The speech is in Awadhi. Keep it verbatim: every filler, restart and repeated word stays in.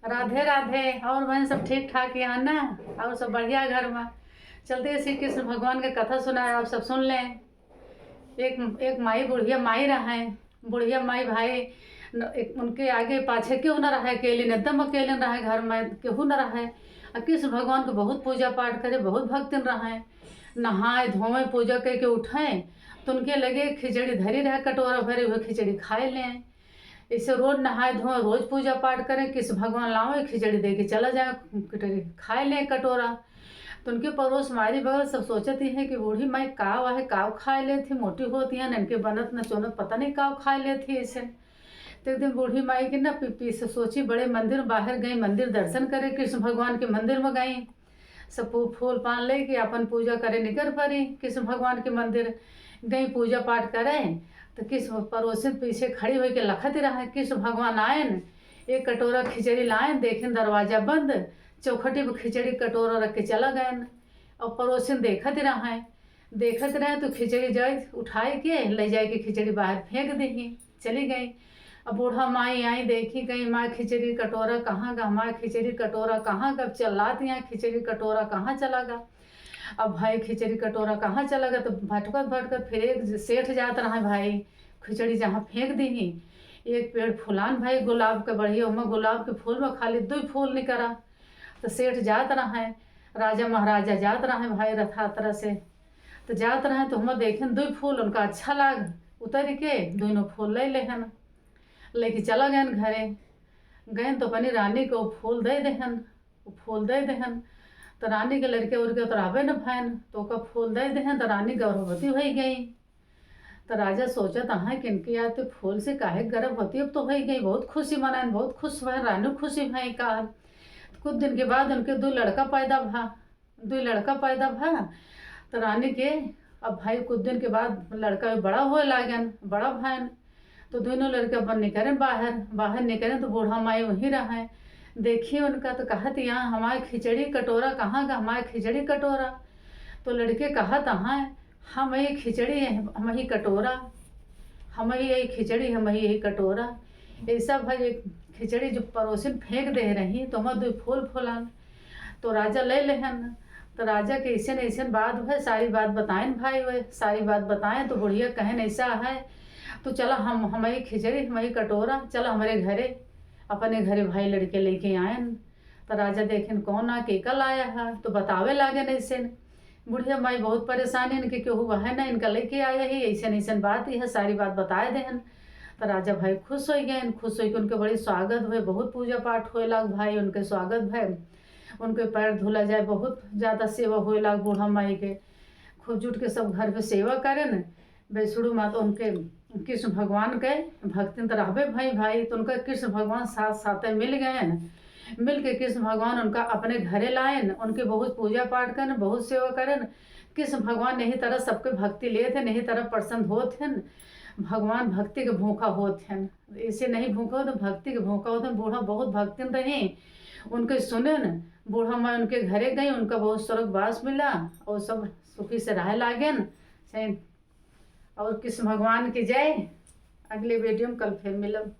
राधे राधे। और बहन, सब ठीक ठाक यहाँ ना? और सब बढ़िया घर में? चलते इसी कृष्ण भगवान के कथा सुनाए, आप सब सुन लें। एक एक माई, बुढ़िया माई रहे। बुढ़िया माई भाई न, एक, उनके आगे पाछे केहू न रहे, अकेले, एकदम अकेले रहे, घर में केहू न रहे। आ कृष्ण भगवान के बहुत पूजा पाठ करे, बहुत भक्तिन रहे। नहाए धोए, पूजा करके उठे, तो उनके लगे खिचड़ी धरी रहे, कटोरा भरे हुए, खिचड़ी खाए लें। ऐसे रोज नहाए धोए, रोज पूजा पाठ करें, कृष्ण भगवान लावे, खिचड़ी दे के चला जाए, खिचड़ी खाए लें कटोरा। तो उनके पड़ोस, मारी बगल सब सोचत ही हैं कि बूढ़ी माई का है, का खाए लेत ही, मोटी होती हैं, इनके बनत न चोनत, पता नहीं का खाए लेत ही ऐसे। तो एक दिन बूढ़ी माई के ना पी, पी से सोची, बड़े मंदिर में बाहर गई, मंदिर दर्शन करे, कृष्ण भगवान के मंदिर में गई। सब फू-, फूल पान लेके अपन पूजा करे निकर पड़ी। कृष्ण भगवान के मंदिर गई, पूजा पाठ करे, तो कृष्ण पड़ोसिन पीछे खड़ी होके लखत रहे। कृष्ण भगवान आयन, एक कटोरा खिचड़ी लायन, देखें दरवाजा बंद, चौखटी पर खिचड़ी कटोरा रख के चला गयन। और पड़ोसिन देखत रहे, देखत रहे तो खिचड़ी जाए उठाए के ले जाए के खिचड़ी बाहर फेंक देही, चली गई। अब बूढ़ा माई आई, देखी गई, "माँ, खिचड़ी कटोरा कहाँ गा? माँ, खिचड़ी कटोरा कहाँ गा?" अब चिल्लात यहाँ, "खिचड़ी कटोरा कहाँ चला गा?" अब भाई, "खिचड़ी कटोरा कहाँ चला गा?" तो भटकत भटकत फिर एक सेठ जात रहे भाई, खिचड़ी जहाँ फेंक देही, एक पेड़ फुलान भाई गुलाब के बढ़िया, ओमा गुलाब के फूल में खाली दुई फूल निकरा। तो सेठ जात रहे, राजा महाराजा जात रहे भाई रथयात्रा से, तो जात रहे तो हम देखें दुई फूल उनका अच्छा लाग, उतर के दोनों फूल ले लेहन, लेके चला गयन घरे। गयन तो अपनी रानी को फूल दे देहन, वो फूल दे देहन। तो रानी के लड़के उड़के उतरावे न भयन, तो ओका फूल दे देहन, तो रानी गर्भवती हो गई। तो राजा सोचत, "हाँ, किनके यार तो फूल से काहे गर्भवती, अब तो हो गई।" बहुत खुशी मनाएन, बहुत खुश भय, रानी खुशी भय का। कुछ दिन के बाद उनके दो लड़का पैदा भा, दो लड़का पैदा भा। तो रानी के अब भाई कुछ दिन के बाद लड़का बड़ा होए लागन, बड़ा भयन। तो दोनों लड़के अपन निकरें बाहर, बाहर निकरें तो बूढ़ा माई वहीं रहे। देखी उनका तो कहत, "यहाँ हमारे खिचड़ी कटोरा कहाँ गा, हमारे खिचड़ी कटोरा?" तो लड़के कहत, "हाँ, हम यही खिचड़ी है, हम यही कटोरा, हम यही, यही खिचड़ी, हम यही, यही कटोरा।" ऐसा भाई एक खिचड़ी जो पड़ोसिन फेंक दे रही, तो हम दुई फूल फुलान। तो राजा ले लेहन। तो राजा के ऐसे न ऐसे बात हुए, सारी बात बताएन भाई हुए, सारी बात बताएन तो बुढ़िया कहन, "ऐसा है, तो चला हम, हमारी खिचड़ी, हमारी कटोरा, चला हमारे घरे।" अपने घरे भाई लड़के लेके आयन। तो राजा देखेन, "कौन आ, के कल आया है?" तो बतावे लागेन ऐसे न। बुढ़िया माई बहुत परेशान है, इनके केहू है ना, इनका लेके आया है, ऐसे न ऐसे बात ही है, सारी बात बताए देहन। तो राजा भाई खुश हो गए, खुश होके उनके बड़ी स्वागत हुए, बहुत पूजा पाठ होए लाग भाई, उनके स्वागत भय, उनके पैर धुला जाए, बहुत ज्यादा सेवा होए लाग बूढ़ा माई के। खूब जुट के सब घर पे सेवा करेन। बैसुड़ू माता उनके कृष्ण भगवान के भक्तिन त रहबे भाई, भाई, तो उनका कृष्ण भगवान साथ साथे मिल गए। मिल के कृष्ण भगवान उनका अपने घरे लाएन, उनके बहुत पूजा पाठ करेन, बहुत सेवा करेन। कृष्ण भगवान यही तरह सबके भक्ति लेत हैं, यही तरह प्रसन्न होत हैं। भगवान भक्ति के भूखा होत हैं, ऐसे नहीं भूखा होत, भक्ति के भूखा होत हैं। बूढ़ा बहुत भक्तिन रही, उनके सुनेन। बूढ़ा माई उनके घरे गई, उनका बहुत स्वर्गवास मिला और सब सुखी से रहे लागेन। सही। और कृष्ण भगवान की जय। अगले वीडियो में कल फिर मिलब।